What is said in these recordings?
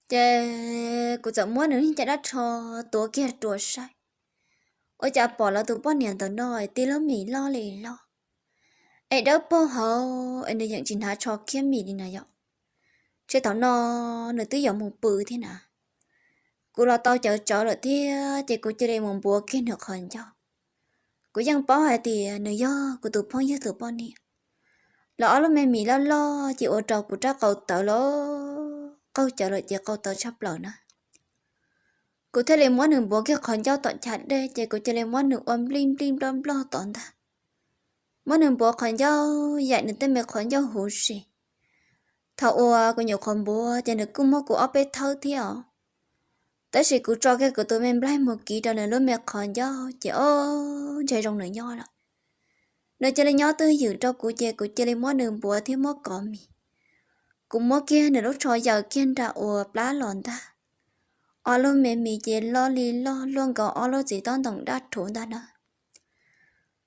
Ces kuv txawm muab nws caj dab rho tuav kiag rua saib, ua cas pom lawv tus poj niam ntawm no tib lub mis loj li loj, es dawb paug hauv es nws yeej tsis hnav tsho khiab mis li na yom. Ces thaum no nws twb yuav mus pw thiab na. Kuv los tau cawv tsawv lawm thiab ces kuv cia li mus npuav kiag nws qhov ncauj. Kuv yeej paub hais tias nws yog kuv tus phooj ywg tus poj niam. Lawv ob lub me mis loj loj ces ua rau kuv rab qau tawv los qaug cawv lawm ces qau tawv tshaj plaws na. Kuv thiaj li muab nws npuav kiag qhov ncauj tom chav dej ces kuv cia li muab nws ua nplij nplij nploj nploj tom ntag. Muab nws npuav qhov ncauj yaim nws tej me qhov ncauj huv si. Thaum uas kuv nyuam qhuav npuav ces nws kuj muab kuv ob peb thawb thiab os. Tab sis kuv tso kiag kuv tus me nplaig mus kiv rau nws lub me qhov ncauj ces ob ntshe zoo nws nyob lawm. Nws cia li nyob twj ywm rau kuv ces kuv cia li muab nws npuav thiab muab kov mis. Kuv muab kiag nws lub tsho yaws kiag nram uas plab los ntag. Ob lub me mis ces loj li loj luaj nkaus ob lub txiv tob ntoos daj rhuv ntag na.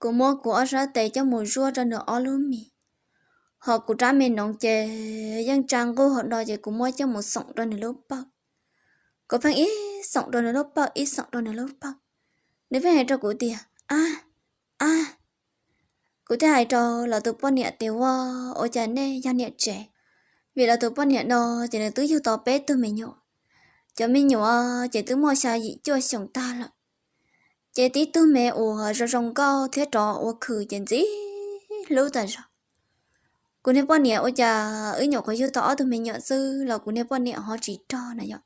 Kuv muab kuv ob sab tes coj mus zuaj rau nws ob lub mis, ho kuv rab me noov ces yeej tsa nquj hauv no ces kuv muab coj mus xoom rau nws lub pawg. Kuv pheej ib xoom rau nws lub pawg ib xoom rau nws lub pawg, nws pheej hais rau kuv tias, A, a. Kuv thiaj hais rau lawv tus poj niam tias, Ua, ua cas nej yog niam tsev? Vim lawv tus poj niam no ces nws twb yug tau peb tug me nyuam. Cov me nyuam ces twb muaj xya yim cuaj xyoos tag lawm. Ces tib tug me uas zoo zoo nkauj thiab rov ua khwm ces ntxim hlub tas zog. Kuv niag poj niam ua cas wb nyuam qhuav yug tau ob tug me nyuam xwb los kuv niag poj niam ho tsis rog na yom.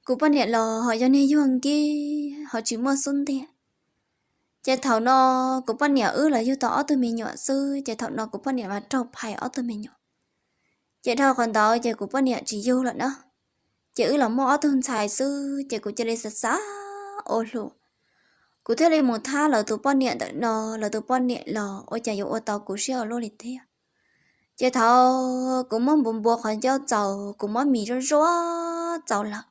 Kuv poj niam los ho yog niag yuag nkib ho tsis muaj xub ntiag. Ces thaum no kuv poj niam wb los yug tau ob tug me nyuam xwb ces thaum no kuv poj niam mas raug phais ob tug me nyuam. Ces dhau qhov ntawd ces kuv poj niam tsis yug lawm na. Ces wb los muaj ob tug ntxhais xwb ces kuv cia li xav xav ua hluas. Kuv thiaj li mus thab lawv tus poj niam ntawm no, lawv tus poj niam los ua cas yuav ua tau kuv siab ua luaj li thiab. Ces thaum kuv muab npuav npuav qhov ncauj txaus, kuv muab mis zuaj zuaj txaus lawm,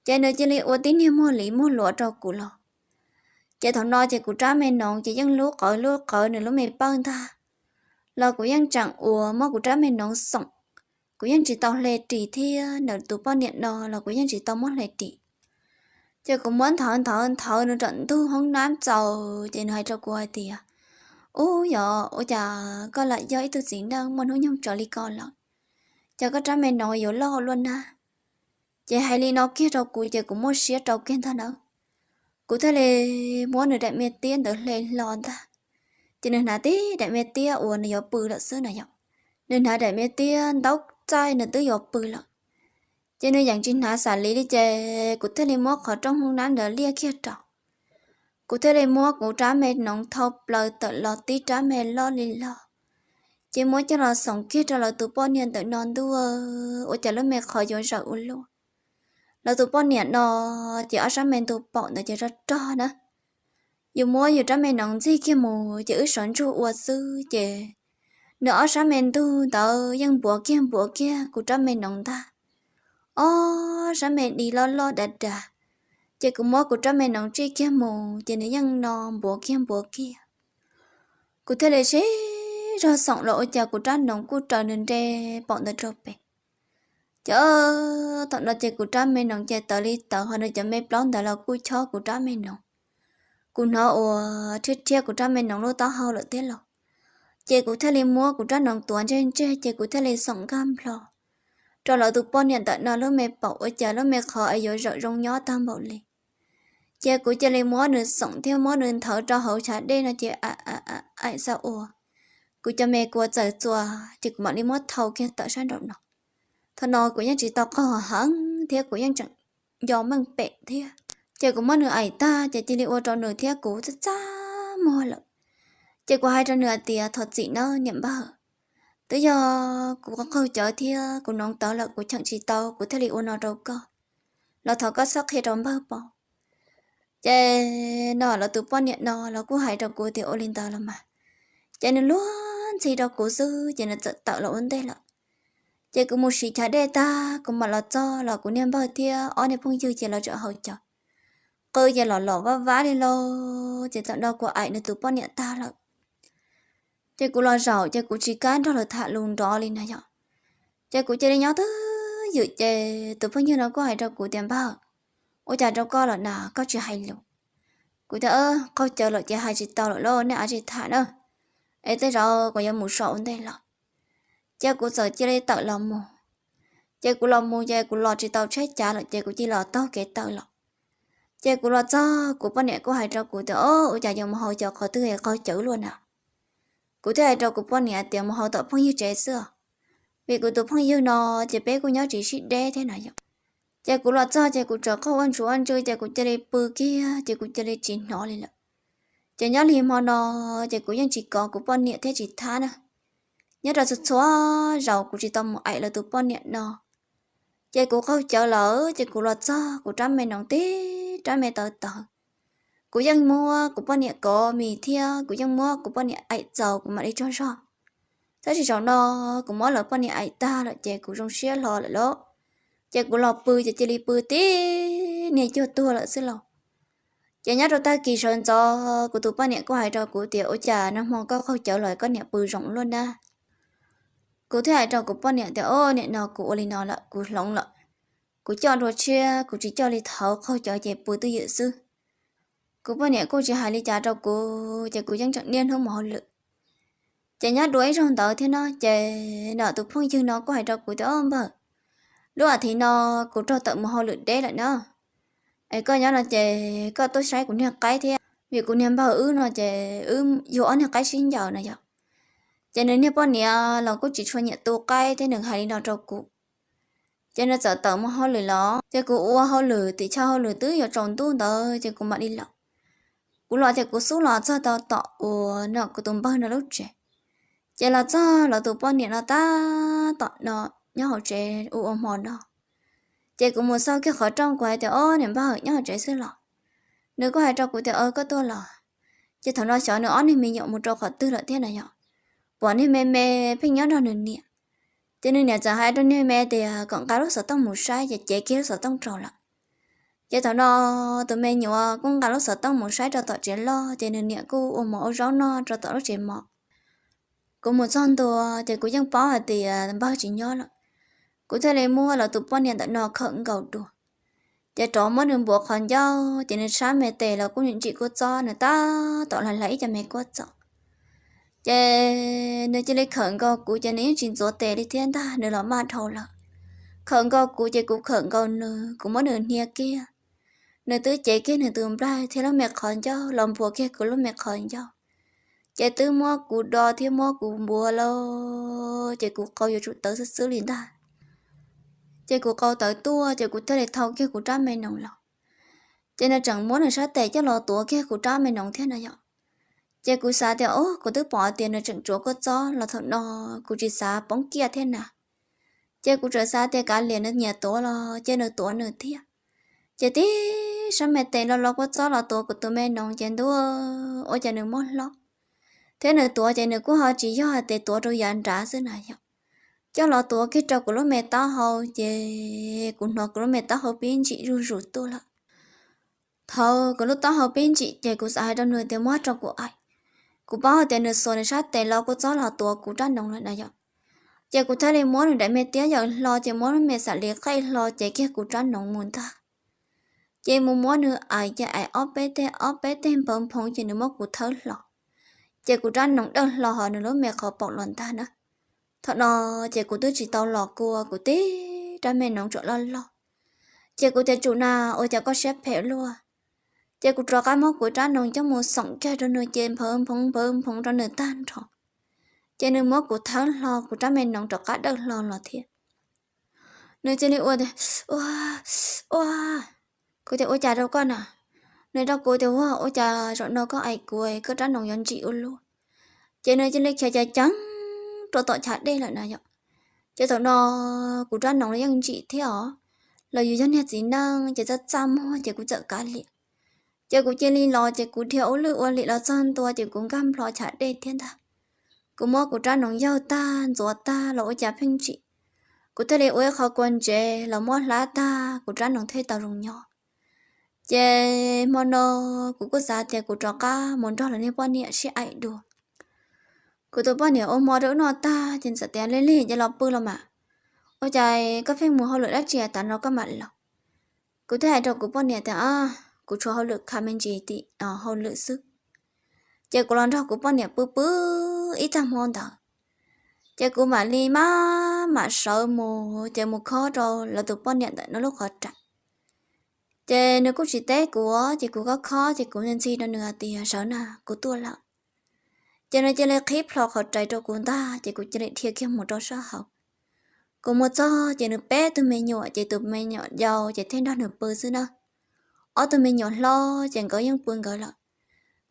ces nws cia li ua tib niag muag liv muag luav rau kuv los. Ces thaum no ces kuv rab me noov ces yeej lub qawv lub qawv nws lub me pawg ntag, los kuv yeej tseem ua muab kuv rab me noov xoom. Kuv yeej tsis tau hle ris thiab, nws tus poj niam no los kuv yeej tsis tau muab hle ris. Ces kuv muab nthawv nthawv nthawv nws rau ntug hoob nab txaus ces nws hais rau kuv hais tias, Ub, yog ua cas koj lam yog ib tug txiv neej muaj hnub nyoog tsawv li ko lawm, ces koj rab me noov yuav loj luaj nab. Ces hais li no kiag rau kuv ces kuv muaj siab rau kiag ntag nawb. Kuv thiaj li muab nws daim me tiab ntawd hle hlo ntag. Ces nws hnav tib daim me tiab uas nws yuav pw lawm xwb na yom. Nws hnav daim me tiab ntaub txaij nws twb yuav pw lawm. Ces nws yeej tsis hnav xam li li ces kuv thiaj li muab qhov rooj hoob nab ntawd liaj kiag rau. Kuv thiaj li muab kuv rab me noov thau plaws tawm los tib rab me loj li loj. Ces muab coj los xoom kiag rau lawv tus poj niam ntawm no ntuj, ua cas lub me qhov yuav zawm ua luaj. Lawv tus poj niam no ces ob sab me ntug paum ntawd ces rog rog na. Yus muab yus rab me noov ntxig kiag mus ces wb sawv ntsug ua xwb ces nws ob sab me ntug ntawd yeej npuav kiag npuav kiag kuv rab me noov ntag. Ob sab me di loj loj dav dav, ces kuv muab kuv rab me noov tsij kiag mus ces nws yeej no npuav kiag npuav kiag. Kuv thiaj li sib zog xoom los ua cas kuv rab noov kuj raws nws nre paum ntawd rau pem. Ces thaum no ces kuv rab me noov ces tawv li tawv ho nws cov me plaub ntawd los kuj chob kuv rab me noov. Kuv hnov uas rhiab rhiab kuv rab me noov lub taub hau lawm thiab los. Ces kuv thiaj li muab kuv rab noov tuav ntseg ntseg ces kuv thiaj li xoom nkag nplho rau lawv tus poj niam ntawm no lub me paum ua cas lub me qhov es yuav zawm zoo nyob tag npaum li. Ces kuv cia li muab nws xoom thiab muab nws nthawv rau hauv chav dej no ces aim xa ua kuv cov me kua txawm txuas ces kuv mam li muab thau kiag tawm sab nraum no. Thaum no kuv yeej tsis tau qaug heev thiab kuv yeej tseem nco meej pem thiab. Ces kuv muab nws aim tag ces cia li ua rau nws thiab kuv txaj txaj muag lawm. Ces kuv hais rau nws hais tias thov txim nawb niam npawg, twb yog kuv qaug cawv thiab kuv noov tawv lawm kuv cheem tsis tau kuv thiaj li ua no rau koj, los thov koj txhob qhia rau npawg paub. Ces no lawv tus poj niam no los kuj hais rau kuv tias ua li ntawd los mas. Ces nws luag ntxhi rau kuv xwb ces nws txawm tawm los ua ntej lawm. Ces kuv mus siv chav dej tag kuv mam los txog los kuv niag npawg thiab ob niag phooj ywg ces lawv tseem haus cawv, qw ces los los vab vab li lauj. Ces thaum no kuv aim nws tus poj niam tag lawm. Ces kuv los zaum ces kuv tsis kam nrog lawv tham lus nrov li na yom. Ces kuv cia li nyob twj ywm ces tus phooj ywg no kuj hais rau kuv tias, Npawg, ua cas rau koj lawm na, koj tsis hais lus? Kuv tias, Qaug cawv lawm ces hais tsis tau lawm lauj, nej av tsis tham na, es tej zaum kuv yuav mus so ua ntej lawm. Ces kuv txawm cia li tawm los mus. Ces kuv los mus ces kuv los tsis tau tsheb cav lawm ces kuv cia li los taug kev tawm los. Ces kuv los txog kuv poj niam kuj hais rau kuv tias, Ua cas yuav mus hauv cov qhov twg es qaug cawv luaj na? Kuv thiaj hais rau kuv poj niam tias, Mus hauv tom phooj ywg tsev xwb os, vim kuv tus phooj ywg no ces peb kuj nyob tsis sib deb thiab na yom. Ces kuv los txog ces kuv txawm qaug ua ntsuj ua ntsw ces kuv cia li pw kiag ces kuv cia li tsis hnov li lawm. Ces nyob li hmo no ces kuv yeej tsis kov kuv poj niam thiab tsis thab na. Nyob rau txhua txhua zaus kuv tsis tau mus aim lawv tus poj niam no. Ces kuv qaug cawv lawm ces kuv los txog kuv rab me noov tib rab me tawv tawv. Kuv yeej muab kuv poj niam kov mis thiab kuv yeej muab kuv poj niam aim txaus kuv mam li tsaug zog. Tab sis zaum no kuv muab lawv poj niam aim tag lawm ces kuv zoo siab hlo lawm lauj. Ces kuv los pw ces cia li pw tib niag cuag tuag lawm xwb los. Ces nyob rau tag kis sawv ntxov kuv tus poj niam kuj hais rau kuv tias, Ua cas nag hmo koj qaug cawv los koj niam pw zoo luaj na? Kuv thiaj hais rau kuv poj niam tias, Au, nim no kuv ua li no lawm, kuv hloov lawm. Kuv coj dua tshiab, kuv tsis coj li thaud qaug cawv ces pw twj ywm xwb. Kuv poj niam kuj tsis hais li cas rau kuv ces kuv yeej tseem niaj hnub mus hauj lwm. Ces nyob dua ib zaug ntawd thiab no ces tus phooj ywg no kuj hais rau kuv tias, Au npawg, lub as thiv no kuv raug tawm mus hauj lwm deb lawm na. Es koj nyob no ces koj tuaj saib kuv niag qaib thiab, vim kuv niag npawg wb no ces wb yug ob niag qaib sib ncaws no yom. Ces nws niag poj niam los kuj tsis tshua nyiam tu qaib thiab nws hais li no rau kuv. Ces nws txawm tawm mus hauj lwm los ces kuv ua hauj lwm tim chaw hauj lwm twb yuav tsaus ntuj ntawd ces kuv mam li los. Kuv los ces kuv xub los txog tau tom uas no kuv tus npawg no lub tsev. Ces los txog los tus poj niam no tab tom no nyob hauv tsev ua ua hmo no. Ces kuv mus xauj kiag qhov rooj kuv hais tias, Au, niam npawg nyob hauv tsev xwb los? Nws kuj hais rau kuv tias, Aws, koj tuaj los. Ces thaum no xyov nws ob niag me nyuam mus rau qhov twg lawm thiab na yom. Pom niag me me pheej nyob nrog nws niam. Ces nws niam txawm hais rau niag me tias kom nqa lub xov tooj mus saib ces cev kiag lub xov tooj rau lawm. Ces thaum no tus me nyuam kuj nqa lub xov tooj mus saib rau tom tsev loj ces nws niam kuj ua mov ua zaub noj rau tom lub tsev mov. Kuv mus txog ntua ces kuv yeej paub hais tias npawg tsis nyob lawm. Kuv thiaj li muab lawv tus poj niam ntawm no khawm nkaus dua. Ces rov muab nws npuav qhov ncauj ces nws sab me tes los kuj ntsim kua txob, nws tab tom hlais ib co me kua txob. Ces nws cia li khawm nkaus kuv ces nws yeej tsis ntxuav tes li thiab ntag, nws los maj dhau lawm. Khawm nkaus kuv ces kuv khawm nkaus nws, kuv muab nws hnia kiag. Nws twb cev kiag nws tus nplaig thiab lub me qhov ncauj los npuav kiag kuv lub me qhov ncauj. Ces twb muab kuv do thiab muab kuv npuav lawm ces kuv qau yuav tsum tawv xwb xwb li ntag. Ces kuv qau tawv tuaj ces kuv thiaj li thau kiag kuv rab me noov los. Ces nws tseem muab nws sab tes coj los tuav kiag kuv rab me noov thiab na yom. Ces kuv xav tias, Au, kuv twb pom tias nws tseem tsuav kua txob los thaum no, kuv tsis xav poob kiag thiab na. Ces kuv txawm xav tias kav liam nws nyiam tuav los ces nws tuav nws thiab. Ces tib sab me tes lo lo kua txob los tuav kuv tus me noov ces ntuj, ua cas nws mob hlob. Thiab nws tuav ces nws kuj ho tsis yog hais tias tuav rau yav nrad xwb na yom. Coj los tuav kiag rau kuv lub me taub hau ces kuv hnov kuv lub me taub hau pib ntsim zuj zus tuaj lawm. Thaum kuv lub taub hau pib ntsim ces kuv xav hais rau nws tias muab rau kuv aim. Kuv paub hais tias nws xuas nws sab tes lo kua txob los tuav kuv rab noov lawm na yom. Ces kuv thiaj li muab nws daim me tiab yaws hlo ces muab lub me xam li qaij hlo ces kiag kuv rab noov mus ntag. Ces mus muab nws aim ces aim ob peb teg ob peb teg npawv nphoov ces nws muab kuv thawb hlo. Ces kuv rab noov dawj hlo hauv nws lub me qhov paum los ntag na. Thaum no ces kuv twb tsis tau los kua, kuv tib rab me noov tsuam loj loj. Ces kuv tias, Tsum na, ua cas koj siab phem luaj? Ces kuv rov qab muab kuv rab noov coj mus xoom kiag rau nws ces npawv nphoov npawv nphoov rau nws tag nrho. Ces nws muab kuv thawb hlo, kuv rab me noov rov qab dawj hlo los thiab. Nws cia li ua tias, Ua, ua. Kuv tias, Ua cas rau koj na? Nws rau kuv tias, Ua, ua cas zaum no koj aim kuv, koj rab noov yuav ntsim ua luaj? Ces nws cia li khiav ceev ceev rau tom chav dej lawm na yom. Ces thaum no kuv rab noov yeej ntsim thiab os, los yus yog niag txiv neej ces txaj txaj muag ces kuv txawm kav liam. Ces kuv cia li los ces kuv dhia ua lwj ua liam los txog ntua ces kuv nkag nplo chav dej thiab ntag. Kuv muab kuv rab noov yaug tag ntxuav tag los ua cas pheej ntsim. Kuv thiaj li ua ib qho kua ntsev los muab hlab tag kuv rab noov thiaj tau zoo nyob. Ces hmo no kuv kuj xav tias kuv rov qab mus nrog lawv niag poj niam sib aim dua. Kuv tus poj niam ua hmo rau wb noj tag ces txawm tias, Lig lig, ces los pw los mas. Ua cas koj pheej mus hauj lwm dab tsi tav no koj mam los? Kuv thiaj hais rau kuv poj niam tias, kuv tshuav hauj lwm kha me ntsis tim hauj lwm xwb. Ces kuv los nrog kuv poj niam pw pw ib tag hmo ntawd, ces kuv mam li maj mam sawv mus ces mus khob rau lawv tus poj niam ntawm nws lub qhov rais. Ces nws kuj tsis teb kuv, ces kuv khob khob ces kuv ntxhi rau nws hais tias, sawv na, kuv tuaj lawm. Ces nws cia li qhib plho qhov rais rau kuv ntag, ces kuv cia li dhia kiag mus rau sab hauv. Kuv mus txog ces nws peb tug me nyuam, ces tus me nyuam yau ces thiaj nrog nws pw xwb na. Ob tug me nyuam hlob ces nkawd yeej pw nkawd lawm.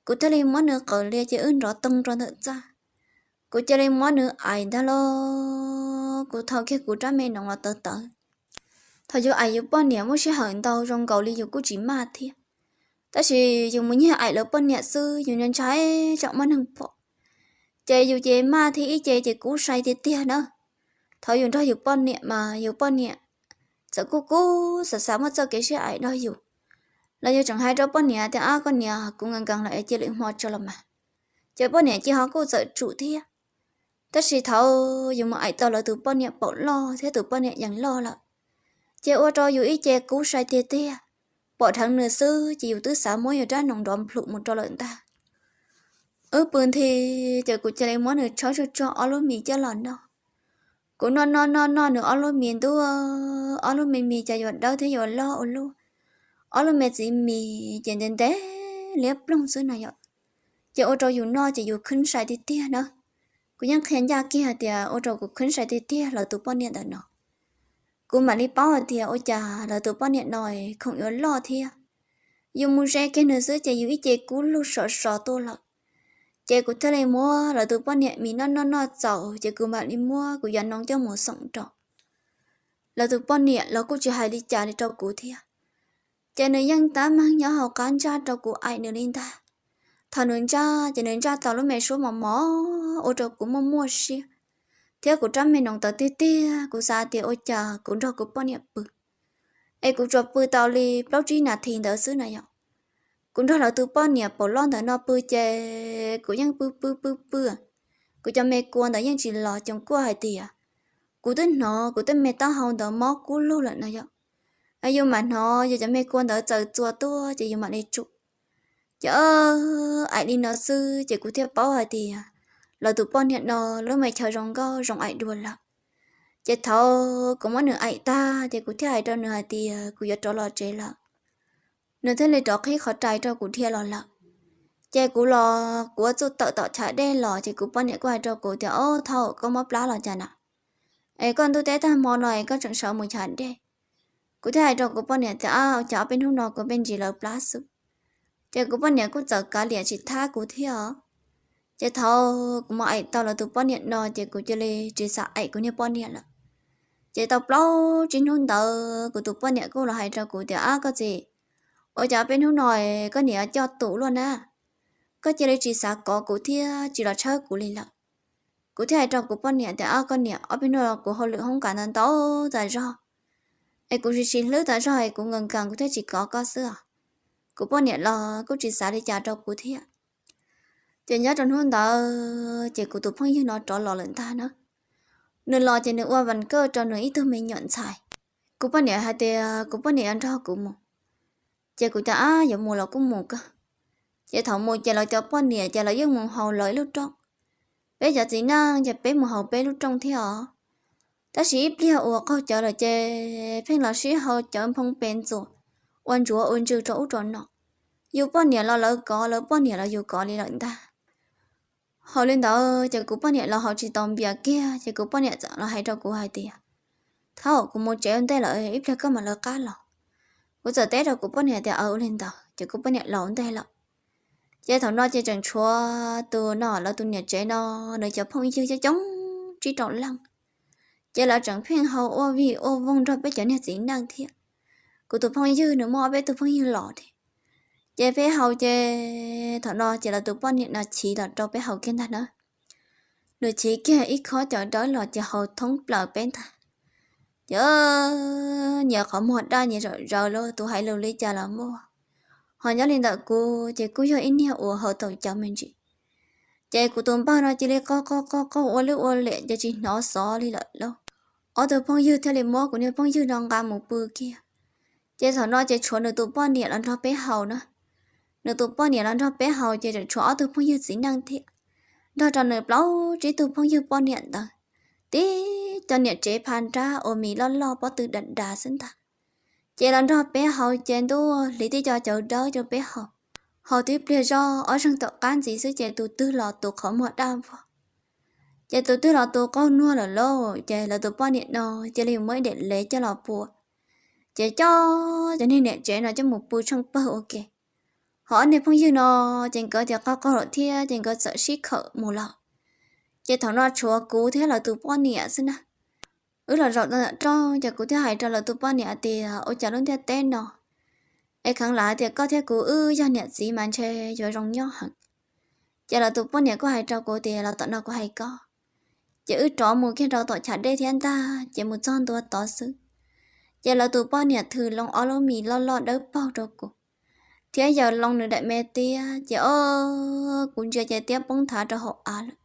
Kuv thiaj li muab nws qawm lias ces wb nrov toog rau ntawm txaj. Kuv cia li muab nws aim ntag los, kuv thau kiag kuv rab me noov los tawv tawv. Thaum yus aim yus poj niam muaj sij hawm ntau zoo nkaus li yus kuj tsis maj thiab, tab sis yus mus nyiag aim lawv poj niam xwb yus ntshai tsam muaj neeg pom, ces yus ces maj thiab ib ce ces kub sai tiag tiag na. Thaum yus nrog yus poj niam mas yus poj niam txawm kuj kub xav xav muaj txoj kev sib aim nrog yus, los yus tseem hais rau poj niam tias, ab koj niam, kuv nkees nkees lawm es cia lwm hmo tso los mas. Ces poj niam cia ho kuj txawm tsum thiab. Tab sis thaum yus mus aim tau lawv tus poj niam paum loj thiab tus poj niam yees loj lawm, ces ua rau yus ib ce kub sai tiag tiag. Pom dheev nws xwb ces yus twb xav muab yus rab noov nrov nplhum mus rau lawm ntag. Wb pw nthi, ces kuv cia li muab nws tshawb tsuag tsuag ob lub mis coj los noj. Kuv noj noj noj noj nws ob lub mis ntuj, ob lub me mis ces yuav dawb thiab yuav loj ua luaj. Ob lub me txiv mis ces ntev ntev liab ploog xwb na yom. Ces ua rau yus noj ces yus khwb sai tiag tiag na. Kuv yeej qhia ncaj kiag hais tias ua rau kuv khwb sai tiag tiag lawv tus poj niam ntawm no. Kuv mam li paub hais tias ua cas lawv tus poj niam no khoom yuav loj thiab. Yus mus ze kiag nws xwb ces yus ib ce kub lug sov sov tuaj lawm. Ces kuv thiaj li muab lawv tus poj niam mis noj noj noj txaus ces kuv mam li muab kuv yav noov coj mus xoom rau. Lawv tus poj niam los kuj tsis hais li cas li rau kuv thiab. Ces nws yeej tab meeg nyob hauv qab ntsaj rau kuv aim nws li ntag. Thaum nws ntsaj ces nws ntsaj tau lub me suab mos mos ua rau kuv muaj muaj siab, thiab kuv rab me noov tawv tiag tiag. Kuv xav tias ua cas kuv nrog kuv poj niam pw es kuv tsuas pw tau li plaub tsib nas this ntawd xwb na yom. Kuv nrog lawv tus poj niam paum loj ntawm no pw ces kuv yeej pw pw pw pw, kuv cov me kua ntawd yeej tsis los. Coos kuaj hais tias kuv twb hnov kuv tej me taub hau ntawd mob kub lug lawm no yom. Yus mam hnov yus cov me kua ntawd txawm txua tuaj ces yus mam li tsum. Ces aim li no xwb ces kuv thiaj paub hais tias lawv tus poj niam no lub me chaw zoo nkauj zoo aim dua lawm. Ces thaum kuv muab nws aim tag ces kuv thiaj hais rau nws hais tias kuv yuav rov los tsev lawm. Nws thiaj li rov qhib qhov rais rau kuv dhia los lawm. Ces kuv los kuv ua txuj tawm tom chav dej los ces kuv poj niam kuj hais rau kuv tias, ob, thaum koj mob plab los cas na, es koj ntuj teb tag hmo no es koj tseem sawv mus chav dej. Kuv thiaj hais rau kuv poj niam tias, ab, cas ob peb hnub no kuv pheej ntsis lawv plab xwb. Ces kuv poj niam kuj txawm kav liam tsis thab kuv thiab os. Ces thaum kuv mus aim tau lawv tus poj niam no ces kuv cia li tsis xav aim kuv niag poj niam lawm. Ces tau plaub tsib hnub ntawd kuv tus poj niam kuj los hais rau kuv tias, ab koj txiv, ua cas ob peb hnub no koj niam coj tus luaj na, koj cia li tsis xav kov kuv thiab tsis los tshawb kuv li lawm. Kuv thiaj hais rau kuv poj niam tias, ab koj niam, ob peb hnub no kuv hauj lwm hoob kas ntau ntau tas zog, es kuv tsis tsis hlwb tas zog es kuv nkees nkees kuv thiaj tsis kov koj xwb os. Kuv poj niam los kuj tsis xav li cas rau kuv thiab. Ces nyob rau hnub ntawd ces kuv tus phooj ywg no rov los lawm ntag na. Nws los ces nws ua vas kaj rau nws ib tug me nyuam ntxhais. Kuv poj niam hais tias kuv poj niam yuav nrog kuv mus, ces kuv tias, ab, yuav mus los kuj mus koj. Ces thaum mus ces lawv cov poj niam ces lawv yeej mus haus lawv ib lub rooj. Peb cov txiv neej ces peb mus haus peb lub rooj thiab os. Tab sis ib pliag uas qaug cawv lawm ces pheej los sib haus cawv nphoo pes ntxuas, ua ntsuav ua ntsws rau ub rau no. Yus poj niam los lawv kov, lawv poj niam los yus kov li lawm ntag. Haus li ntawd ces kuv poj niam los haus tsis tau npias kiag ces kuv poj niam txawm los hais rau kuv hais tias, thaum kuv mus tsev ua ntej lawm ib pliag koj mam lawv qab los. Kuv txawm teb rau kuv poj niam tias, aw, ua li ntawd ces kuv poj niam los ua ntej lawm. Ces thaum no ces tseem tshuav tus no lawv tus niam tsev no, nws cov phooj ywg coob coob tsib rau leej. Ces lawv tseem pheej haus ua vij ua voog nrog peb cov niag txiv neej thiab. Kuv tus phooj ywg nws muaj ob peb tug phooj ywg los thiab. Ces peb haus ces thaum no ces lawv tus poj niam no chiv los rau peb haus kiag ntag na. Nws chiv kiag ib khob cawv dawb los ces haus thoob plaws peb ntag. Ces nyias qhov muag daj nyias zaum zaws los tus hais lus li cas los muaj. Ho nyob li ntawm kuv ces kuj yog ib niag uas haus tau cawv me ntsis. Ces kuv tus npawg no cia li qaug qaug qaug qaug ua lwj ua liam ces tsis hnov xov li lawm lauj. ob tug phooj ywg thiaj li muab kuv niag phooj ywg no nqa mus pw kiag. Ces thaum no ces tshuav nws tus poj niam los nrog peb haus na. Nws tus poj niam los nrog peb haus ces tseem tshuav ob tug phooj ywg txiv neej thiab, nrog rau nws plaub tsib tug phooj ywg poj niam ntawd, tib cov niam tsev pha nrab ua mis loj loj pob tw dav dav xwb ntag. Ces los nrog peb haus ces ntuj hliv tib co cawv dawb rau peb haus. Haus tib pliag zog ob zeeg tom qab ntxiv xwb ces tus twg los tus qhov muag daj vog. Ces tus twg los tus qaug nuag lawm lauj, ces lawv tus poj niam no cia li muab ib daim lev coj los pua. Ces coj cov niag niam tsev no coj mus pw tsheej pawg ua ke. Ho ob niag phooj ywg no ces nkawd tias qaug qaug lawm thiab ces nkawd txawm sib khawm mus lawm. Ces thaum no tshuav kuv thiab lawv tus poj niam xwb na. Wb los zaum tau ntawm rooj ces kuv thiaj hais rau lawv tus poj niam tias, ua cas lub ntiaj teb no es kheev lam hais tias koj thiab kuv wb yog niam txiv mas ntshe yuav zoo nyob heev. Ces lawv tus poj niam kuj hais rau kuv tias, los tom no kuv hais koj. Ces wb rov mus kiag rau tom chav dej thiab ntag, ces mus txog ntua tod xwb, ces lawv tus poj niam thws loo ob lub mis loj loj dawb paug rau kuv, thiab yaws loo nws daim me tiab, ces o, kuv ntsia ces tiab poob nthav rau hauv av lawm.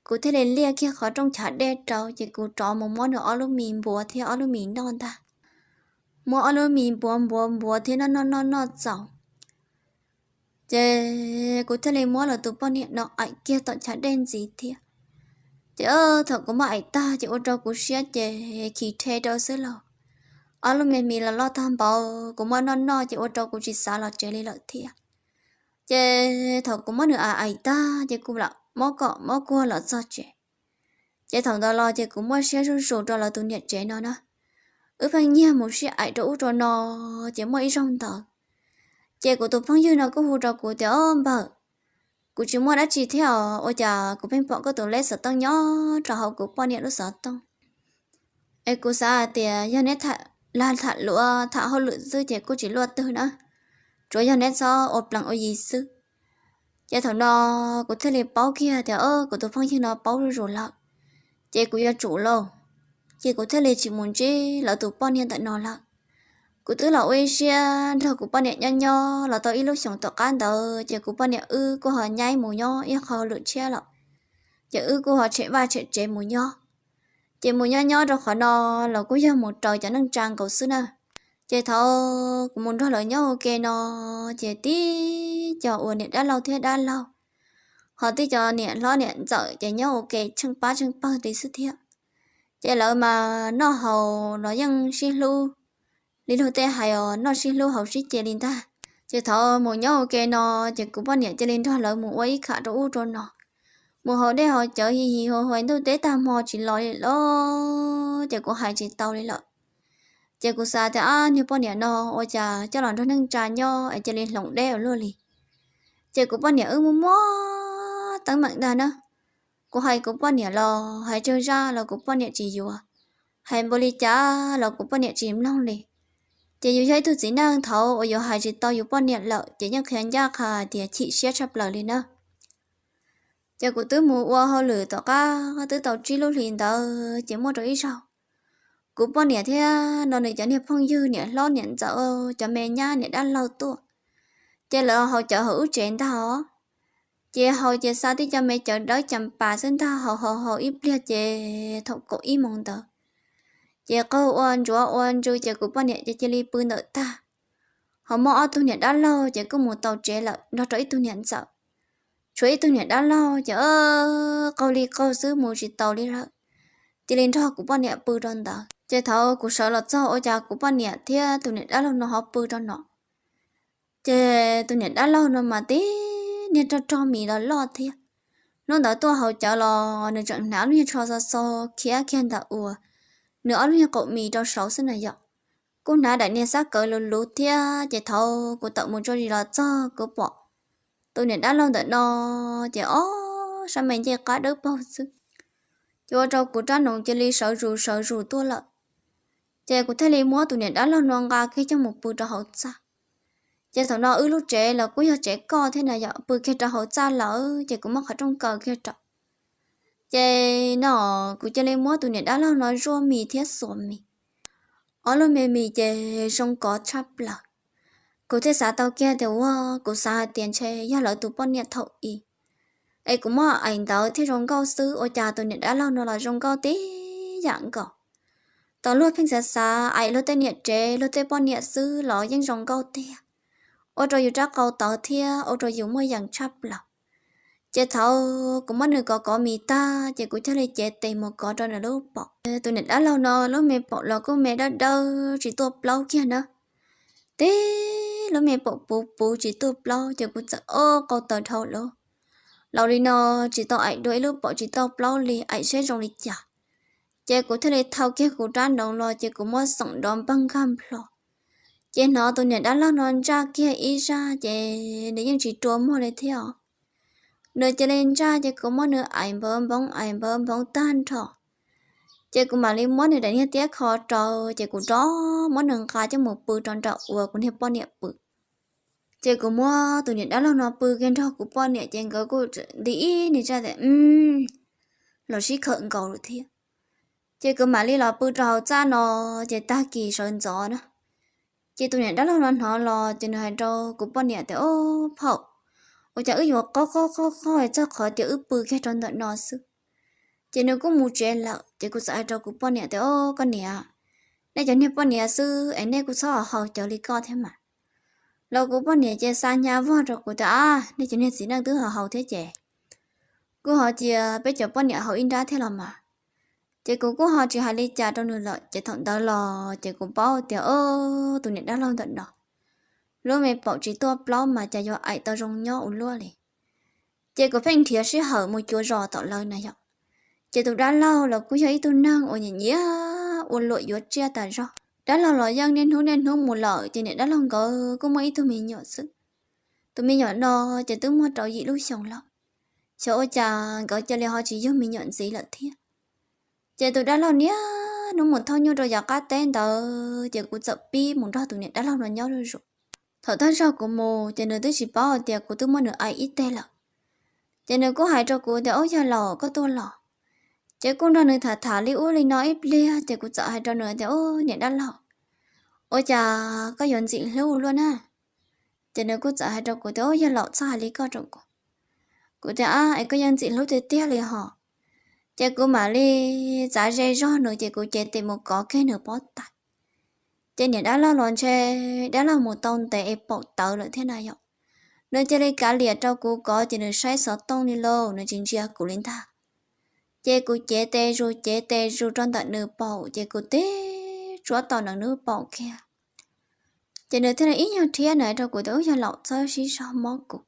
Kuv thiaj li liaj kiag qhov rooj chav dej rau, ces kuv rov mus muab nws ob lub mis npuav thiab ob lub mis noj ntag. Muab ob lub mis npuav npuav npuav thiab noj noj noj noj txaus, ces kuv thiaj li muab lawv tus poj niam no aim kiag tom chav dej ntxiv thiab. Ces thaum kuv muab aim tag ces ua rau kuv siab ces khi rhe rau xwb lauj. Ob lub me mis los loj tag npaum kuv muab noj noj ces ua rau kuv tsis xav los tsev li lawm thiab. Ces thaum kuv muab nws aim aim tag ces kuv lam mob kom mob kuag los txog tsev. Ces thaum ntawd los ces kuv muaj siab zuj zus rau lawv tus niam tsev no na. Wb pheej nyiag mus sib aim rau ub rau no, ces muaj ib zaug ntawd, ces kuv tus phooj ywg no kuj hu rau kuv tias, o npawg, kuv tsis muaj dab tsi thiab os, ua cas kuv pheej pom koj tus leb xov tooj nyob rau hauv kuv poj niam lub xov tooj. Es kuv xav hais tias yog neb tham lag tham luam tham hauj lwm xwb ces kuj tsis luaj twg na, tsuav yog neb txhob ua plees ua yi xwb. Ces thaum no kuv thiaj li paub kiag tias, o, kuv tus phooj ywg no paub zuj zus lawm, ces kuv yuav tsum lauj. Ces kuv thiaj li tsis mus ntsib lawv tus poj niam ntawm no lawm. Kuv twb los ua ib siab nrog kuv poj niam nyob nyob los tau ib lub xyoos tom qab ntawd ces kuv poj niam wb kuj ho nyaib mus nyob ib qho lwm tshiab lawm. Ces wb kuj ho tshem vaj tshem tsev mus nyob. Ces mus nyob nyob rau qhov no los kuj yog mus raws cov neej tsa nkaus xwb na. Ces thaum kuv mus nrog lawv nyob ua ke no, ces tib co uas niam dab laug thiab dab laug, ho tib co niam hlob niam ntxawm ces nyob ua ke tsheej pab tsheej pawg li xwb thiab. Ces lawv mas noj haus los yeej sib hlub, li luag tej hais os, noj sib hlub haus sib ce li ntag. Ces thaum mus nyob ua ke no, ces kuv poj niam cia li nrog lawv mus ua ib kham rau ub rau no, mus haus dej haus cawv hi hi hu hu ntuj teb tag hmo tsis los li lawm, ces kuv hais tsis tau li lawm. Ces kuv xav tias, ab, niag poj niam no ua cas coj los nrog neej tsa nyob es cia li hloov deb ua luaj li. Ces kuv poj niam wb muaj muaj teeb meem ntag na. Kuv hais kuv poj niam los hais tsawg zaj los kuv poj niam tsis yuav, hais npaum li cas los kuv poj niam tsis mloog li. Ces yus yog ib tug txiv neej thaum uas yus hais tsis tau yus poj niam lawm ces yeej qhia ncaj qha tias chim siab tshaj plaws li na. Ces kuv twb mus ua hauj lwm tom qab twb tau tsib lub hlis ntawd ces muaj rau ib zaug, kuv poj niam thiab no nws cov niag phooj ywg niam hlob niam ntxawm, cov me nyab niam dab laug tuaj, ces lawv haus cawv hauv wb tsev ntag os. Ces haus ces xa tib co me cawv dawb cas pas xwb ntag, haus haus haus ib pliag ces thaum kaum ib moos ntawd, ces qaug ua ntsuav ua ntsws ces kuv poj niam ces cia li pw ntawm tag. Ho muaj ob tug niam dab laug ces kuj mus tau tsev lawm nrog rau ib tug niam ntxawm. Tshuav ib tug niam dab laug ces qaug li qaug xwb mus tsis tau li lawm, cia li nrog kuv poj niam pw rau ntawd. Ces thaum kuv sawv los txog ua cas kuv poj niam thiab tus niam dab laug no ho pw rau no. Ces tus niam dab laug no mas tib niag rog rog mis los loj thiab. Hnub ntawd tuaj haus cawv los nws tseem hnav lub niag tsho xo xo khiav kiag ntawm uas nws ob lub niag qaum mis rau saud xwb na yom. Kuj hnav daim niag xab kawv luv luv thiab, ces thaum kuv tawm mus tso zis los txog kuv pom tus niam dab laug ntawm no, ces ob sab me ncej qab dawb paug xwb, ces ua rau kuv rab noos cia li sawv zus sawv zus tuaj lawm. Ces kuv thiaj li muab tus niam dab laug no nqa kiag coj mus pw rau hauv txaj. Ces thaum no wb lub tsev los kuj yog tsev koj thiab na yom, pw kiag rau hauv txaj lawm ces kuv muab qhov rooj kaw kiag rau. Ces no kuv cia li muab tus niam dab laug no zuaj mis thiab xuas mis. Ob lub me mis ces zoo kov tshaj plaws. Kuv thiaj xav tau kiag tias ua, kuv xav hais tias ntshe yog lawv tus poj niam thaum i, es kuv muab aim ntawd thiaj zoo nkauj xwb, ua cas tus niam dab laug no los zoo nkauj tib yam nkaus. Tau luag pheej xav xav aim luag tej niam tsev luag tej poj niam xwb los yeej zoo nkauj tiag, ua rau yus rab qau tawv thiab ua rau yus muaj yees tshaj plaws. Ces thaum kuv muab nws kov kov mis tag ces kuv thiaj li cev tes mus kov rau nws lub paum. Tus niam dab laug no lub me paum los kuj me dawb dawb tsis tuaj plaub kiag na. Tib lub me paum puv puv tsis tuaj plaub ces kuv txawm ob qau taws dhau lawm. Laus li no tsis tau aim dua ib lub paum tsis tuaj plaub li, aim seb zoo li cas. Ces kuv thiaj li thau kiag kuv rab noov los ces kuv muab xoom nrov npawg nkag nplho. Ces hnov tus niam dab laug no ntsaj kiag ib zaj ces nws yeej tsis rua muag li thiab os. Nws cia li ntsaj ces kuv muab nws aim npawv nphoov aim npawv nphoov tag nrho. Ces kuv mam li muab nws daim niag tiab kho rau ces kuv rov muab nws nqa coj mus pw rau nram uas kuv niag poj niam pw. Ces kuv muab tus niam dab laug no pw kiag nrog kuv poj niam ces nkawd kuj nti ib niag zaj tias los sib khawm nkaus lawm thiab. Ces kuv mam li los pw rau hauv txaj no, ces tag kis sawv ntxov na, ces tus niam dab laug no hnov los ces nws hais rau kuv poj niam tias, Ob phaum, ua cas wb yuav qaug qaug qaug qaug txog qhov tias wb pw kiag rau ntawm no xwb? Ces nws kuj mus tsev lawm ces kuv txawm hais rau kuv poj niam tias, Ob koj niam, nej cov niag poj niam xwb es nej kuj txhob haus cawv li koj thiab mas. Los kuv poj niam ces xa hnyav vog rau kuv tias, Ab, nej cov niag txiv neej twb haus thiab ces kuj ho cia peb cov poj niam haus ib nrab thiab los mas. Ces kuv kuj ho tsis hais li cas rau nws lawm ces thaum ntawd los ces kuv paub tias, Ob, tus niam dab laug ntawm no lub me paum tsis tuaj plaub mas cas yuav aim tau zoo nyob ua luaj li. Ces kuv pheej nrhiav sij hawm mus cuav zos tom lawv na yom. Ces tus dab laug los kuj yog ib tug neeg uas nyiam nyiam ua luam yuav tsiaj tas zog. Dab laug los yeej niaj hnub niaj hnub mus lawm ces niam dab laug nkawd kuj muaj ib tug me nyuam xwb. Tus me nyuam no ces twb muaj rau yim lub xyoos lawm, xyov ua cas nkawd cia li ho tsis yug me nyuam ntxiv lawm thiab. Ces tus dab laug niaj hnub mus thauj nyuj rau yav qab teb ntawd ces kuv txawm pib mus nrog tus niam dab laug no nyob zuj zus. Thaum tag zog kuv mus ces nws twb tsis paub hais tias kuv twb muab nws aim ib teg lawm. Ces nws kuj hais rau kuv tias, Ub, yog laus koj tuaj los. Ces kuj nrog nws tham tham li ub li no ib pliag ces kuv txawm hais rau nws tias, Ub, niam dab laug, ua cas koj yuav ntxim hlub luaj na? Ces nws kuj txawm hais rau kuv tias, Ub, yog laus txhob hais li koj rau kuv. Kuv tias, Ab, es koj yeej ntxim hlub tiag tiag li hos. Ces kuv mam li txav ze zog nws ces kuv cev tes mus kov kiag nws pob tw. Ces niam dab laug los ntshe dab laug mus tau ntev es paum tawv lawm thiab na yom. Nws cia li kav liam rau kuv kov ces nws saib xov tooj li lauj, nws tsis ntsia kuv li ntag. Ces kuv cev tes zus cev tes zus rau ntawm nws paum ces kuv tib tsuab tom nws lub paum kiag. Ces nws thiaj li ib nyuag rhiab nws hais rau kuv tias, Ub, yog laus txhob sib zog mob kuv.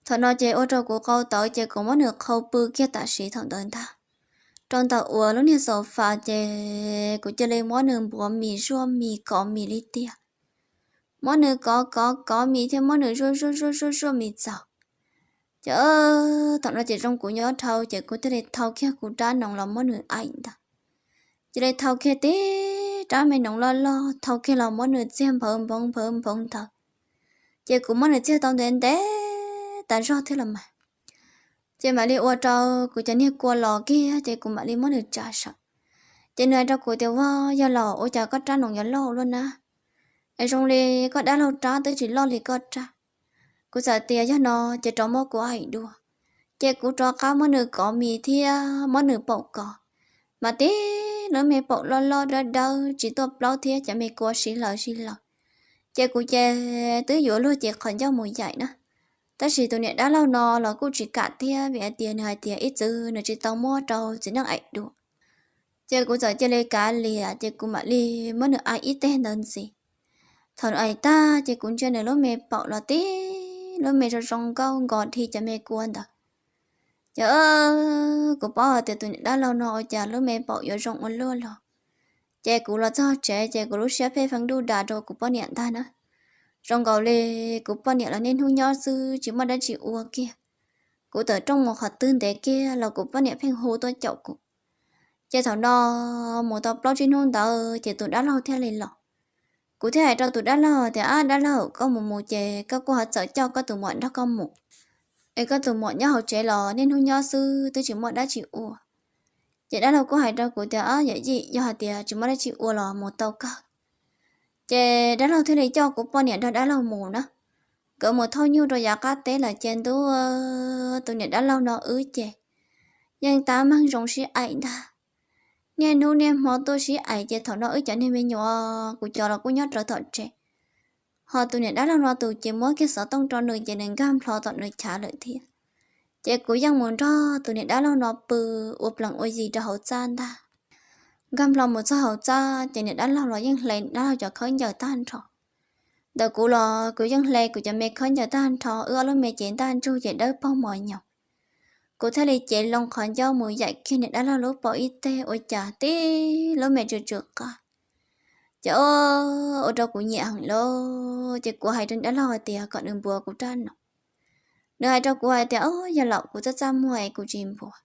Thaum no ces ua rau kuv qau tawv ces kuv muab nws qhau pw kiag tam sim thaum ntawd ntag. Rau ntawm uas lub niag xaus fas ces kuv cia li muab nws npuav mis zuaj mis kov mis li tiag. Muab nws kov kov kov mis thiab muab nws zuaj zuaj zuaj zuaj zuaj mis txaus. Ces thaum no ces zoo kuv nyob dhau ces kuv thiaj li thau kiag kuv rab noov los muab nws aim ntag. Cia li thau kiag tib rab me noov loj loj thau kiag los muab nws txiag nphawv nphoov nphawv nphoov ntawd. Ces kuv muab nws txiag tau ntev ntev tas zog thiab los mas. Ces mam li ua rau kuv cov niag kua los kiag ces kuv mam li muab nws tsav sawm. Ces nws hais rau kuv tias, Ua, yog laus ua cas koj rab noov yuav loj luaj na? Es zoo li koj dab laug rab twb tsis loj li koj rab. Kuv txawm tias, Yog no ces rov muab kuv aim dua. Ces kuv rov qab muab nws kov mis thiab muab nws paum kov. Mas tib lub me paum loj loj dawb dawb tsis tuaj plaub thiab cov me kua si lawm si lawm. Ces kuv ces twb yuav luag ces qhov ncauj mus yaim na. Tab sis tus niam dab laug no los kuj tsis kam thiab vim hais tias nws hais tias ib txwm nws tsis tau muab rau txiv neej aim dua. Ces kuv txawm cia li kav liam ces kuv mam li muab nws aim ib teg ntawd ntxiv. Thaum nws aim tag ces kuv ntsia nws lub me paum los tib lub me zoo zoo nkauj nkos dhi cov me kua ntawd. Ces kuv paub hais tias tus niam dab laug no ua cas lub me paum yuav zoo ua luaj los. Ces kuv los txog tsev ces kuv lub siab pheej feeb duj das rau kuv poj niam ntag na. Zoo nkaus li kuv poj niam los niaj hnub nyob xwb tsis muaj dab tsi ua kiag. Kuv tawm rooj mus qhov twg ntev kiag los kuv poj niam pheej hu tuaj caum kuv. Ces thaum no mus tau plaub tsib hnub ntawd ces tus dab laug thiaj li los. Kuv thiaj hais rau tus dab laug tias, Ab dab laug, koj mus mus ces koj kuj ho txawm coj koj tus muam nrog koj mus, es koj tus muam nyob hauv tsev los niaj hnub nyob xwb twb tsis muaj dab tsi ua. Ces dab laug kuj hais rau kuv tias, Ab yawm yij, yog hais tias tsis muaj dab tsi ua los mus tau kawg. Ces dab laug thiaj li coj kuv poj niam nrog dab laug mus na. Nkawd mus thauj nyuj rau yav qab teb lawm ces ntuj, tus niam dab laug no wb ces yeej tab meeg zoo sib aim ntag. niaj hnub niaj hmo tuaj sib aim ces thaum no wb cov niag me nyuam kuv cov los kuj nyob rawv tom tsev. Ho tus niam dab laug no tus ces muab kiag xov tooj rau nws ces nws nkag nplho tom nws chav lawm thiab. Ces kuv yeej mus nrog tus niam dab laug no pw ua plees ua yi rau hauv txaj ntag. Nkag nplho mus txog hauv txaj ces niam dab laug los yeej hle dab laug cov khaub ncaws tag nrho. Ntawm kuv los kuv yeej hle kuv cov me khaub ncaws tag nrho, wb ob lub me cev ntaj ntsug ces dawb paug mos nyoos. Kuv thiaj li cev loo qhov ncauj mus yaim kiag niam dab laug lub paum ib teg ua cas tib lub me tsw tsw qab. Ces ua rau kuv nyiam heev lawm ces kuv hais rau niam dab laug hais tias kom nws npuav kuv rab noom. Nws hais rau kuv hais tias, o, yog laum kuv txaj txaj muag es kuv tsis npuav.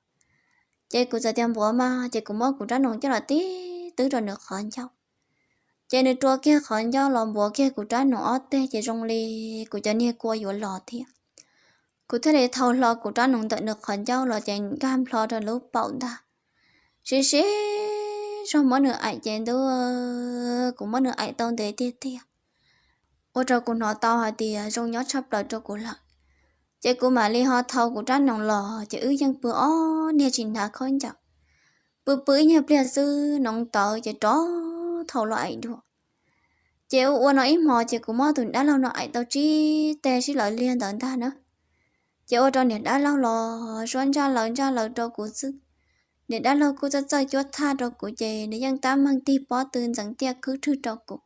Ces kuv txawm tias npuav mas, ces kuv muab kuv rab noom coj los tib twb rau nws qhov ncauj. Ces nws rua kiag qhov ncauj los npuav kiag kuv rab noom ob teg ces zoo li kuv cov niag kua yuav los thiab. Kuv thiaj li thau hlo kuv rab noom ntawm nws qhov ncauj los ces nkag nplho rau lub paum ntag. Sib sib zog muab nws aim ces ntuj, kuv muab nws aim tau ntev tiag tiag, ua rau kuv hnov tau hais tias zoo nyob tshaj plaws rau kuv lawm. Ces kuv mam li ho thau kuv rab noom los ces wb yeej pw ob niag tsis hnav khaub ncaws. Pw pw ib nyuag pliag xwb noov tawv ces rov thau los aim dua. Ces ua ua no ib hmos ces kuv muab tus niam dab laug no aim tau tsib teg sib law liag ntawd ntag na. Ces ua rau niam dab laug los suab ntsaj laws ntsaj laws rau kuv xwb. Niam dab laug kuj txawj txawj cuab thaj rau kuv ces nws yeej tab meeg tig pob tw ntxeev tiaj khwb rwg rau kuv.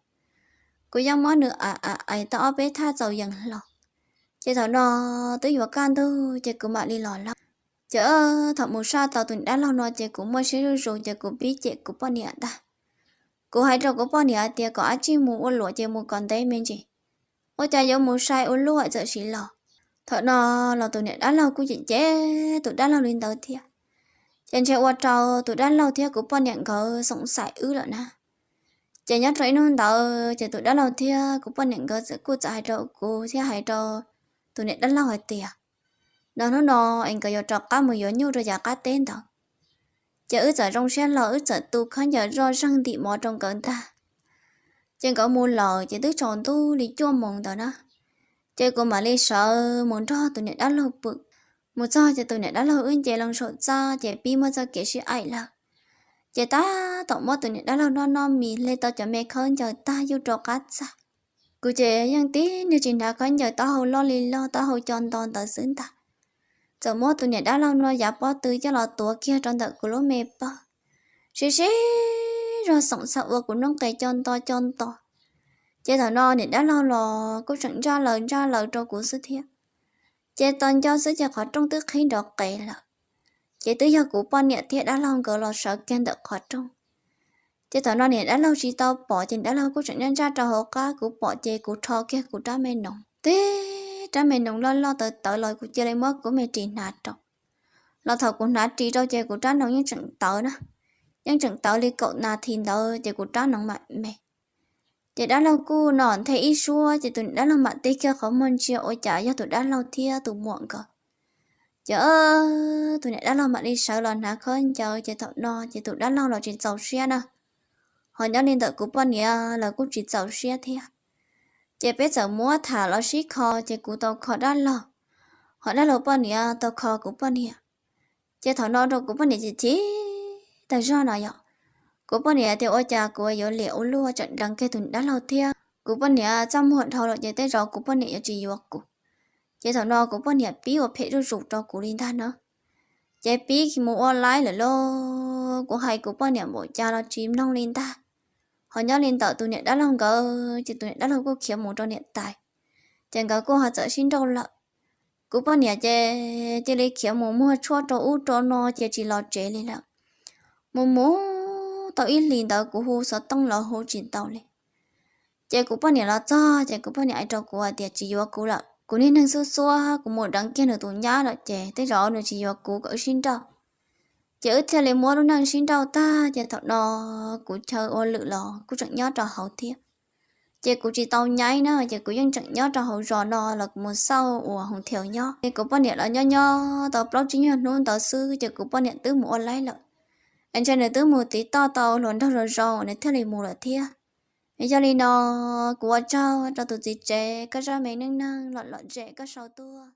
Kuv yeej muab nws aim aim aim tau ob peb thaj txaus yees hlo. Ces thaum no twb yuav kaj ntug ces kuv mam li los lawm. Ces thaum mus saj tau tus niam dab laug no ces kuv muaj siab zuj zus ces kuv pib cem kuv poj niam ntag. Kuv hais rau kuv poj niam hais tias kom dab tsi mus ua luam ces mus kom ntev me ntsis, ua cas yuav mus sai ua luaj txawm sim los. Thaum no los tus niam dab laug kuj cem cem tus dab laug li ntawd thiab. Ces ntshe ua rau tus dab laug thiab kuv poj niam nkawd xoom xaim wb lawm na. Ces nyob rau ib hnub ntawd ces tus dab laug thiab kuv poj niam nkawd txawm kuj txawm hais rau kuv thiab hais rau tus niam dab laug hais tias, no hnub no es nkawd yuav rov qab mus yuav nyuj rau yav qab teb ntawd. Ces wb txawm zoo siab hlo wb txawm tu khaub ncaws zoj zeeg ntim mov rau nkawd ntag. Ces nkawd mus lawm ces twb tsaus ntuj li cuaj moos ntawd na. Ces kuv mam li sawv mus nrog tus niam dab laug pw. Mus txog ces tus niam dab laug wb nce loo saum txaj ces pib muaj txoj kev sib aim lawm. Ces tab tom muab tus niam dab laug noj noj mis hle tau cov me khaub ncaws tag yuj rau qab txaj. Kuv ces yeej tib niag tsis hnav khaub ncaws, taub hau loj li loj, taub hau co nto ntawd xwb ntag. Txawm muab tus niam dab laug no yav pob tw coj los tuav kiag rau ntawm kuv lub me paum, sib sib zog xoom xaim ua kuv noob qes co nto co nto. Ces thaum no niam dab laug los kuj tseem ntsaj laws ntsaj laws rau kuv xwb thiab. Ces tos nco xwb ces qhov rooj twb qhib nrov qees lawm. Ces twb yog kuv poj niam thiab dab laug nkawd los sawv kiag ntawm qhov rooj. Ces thaum no niam dab laug tsis tau pom ces niam dab laug kuj tseem ntsaj ntsaj rau hauv qab, kuv pom ces kuv rho kiag kuv rab me noov, tib rab me noov loj loj tawv tawv los kuv cia li muab kuv me ris hnav rau. Los thaum kuv hnav ris rau ces kuv rab noov yeej tseem tawv na, yeej tseem tawv li kaum nas this ntawd ces kuv rab noov mam me. Ces dab laug kuj nom nthe ib suab ces tus niam dab laug mam tig kiag qhov muag ntsia ua cas yog tus dab laug thiab tus muam nkawd. Ces tus niam dab laug mam li sawv los hnav khaub ncaws ces thaum no ces tus dab laug los tsis txaus siab na. Ho nyob li ntawm kuv poj niam los kuj tsis txaus siab thiab. Ces peb txawm muab tham los sib kho ces kuv tau kho dab laug, ho dab laug poj niam tau kho kuv poj niam. Ces thaum no rau kuv poj niam chim chim tag zog no yom. Kuv poj niam tias ua cas kuv yuav liam ua luaj tseem deev kiag tus niam dab laug thiab. Kuv poj niam txaj muag dhau lawm ces tej zaum kuv poj niam yuav tsis yuav kuv. Ces thaum no kuv poj niam pib ua phem zuj zus rau kuv li ntag na. Ces pib mus ua laib lawm lauj, kuv hais kuv poj niam npaum cas los tsis mloog li ntag. Ho nyob li ntawm tus niam dab laug nkawd ces tus niam dab laug kuj khiav mus rau niam tais, ces nkawd kuj ho txawm sib nrauj lawm. Kuv poj niam ces cia li khiav mus muag tshuaj rau ub rau no ces tsis los tsev li lawm. Mus mus tau ib hlis ntawd kuv hu xov tooj los hu tsis tau li. Ces kuv poj niam los txog ces kuv poj niam hais rau kuv hais tias tsis yuav kuv lawm, kuv niag neeg xuab xuab kuv mus deev kiag nws tus nyab lawm ces tej zaum nws tsis yuav kuv kom wb sib nrauj. Ces wb thiaj li muab lub neej sib nrauj tag ces thaum no kuv chaw ua lwm los kuj tseem nyob rau hauv thiab. Ces kuv tsis tau nyaib na ces kuv yeej tseem nyob rau hauv zos no los kuv mus xauj uas hoos thiaus nyob ces kuv poj niam los nyob nyob tau plaub tsib nyuag hnub ntawd xwb ces kuv poj niam twb mus ua laib lawm. Es ntshe nws twb mus tiv toj tau hluas nraug zoo zoo nws thiaj li mus lawm thiab. Yog li no, kuv ua tsaug rau tus txiv tsev koj zaj me neej neeg lom lom zem koj sau tuaj.